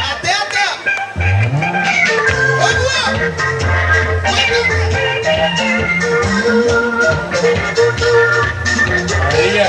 Atĩ atĩa? Ũguo. Haya.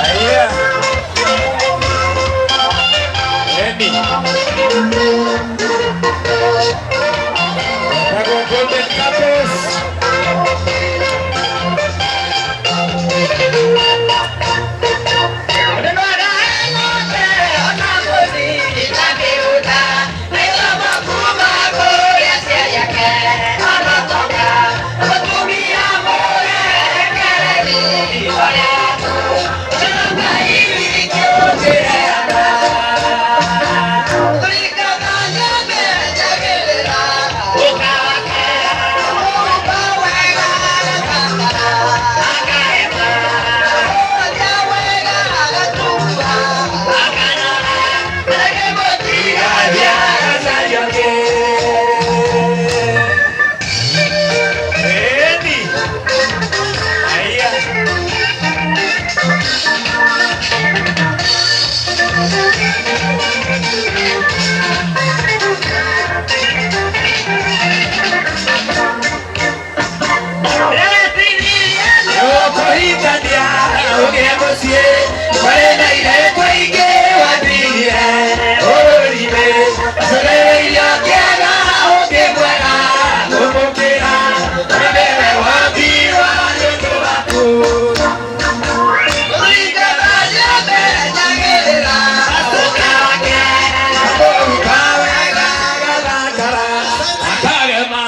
Haya. Eni. Nago Golden Couples. Eni. Haya. Ũkũhikania ũgĩe mũciĩ kwarĩ na irĩtu aingĩ watigire ũrime acerereirio kĩaga ũngĩ mwega kũmũkĩra nĩwe wambirwo nĩ ũndũ waku. Akagema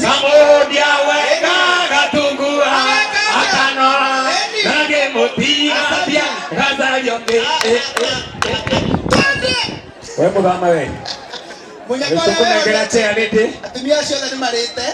kamũndia wega gatungua akanora nagĩmũtigatia gacario. We mũthama we. Mũnyaka ũrĩa tũkũnengera wothe. chair lady. Atumia acio othe nĩ marĩte.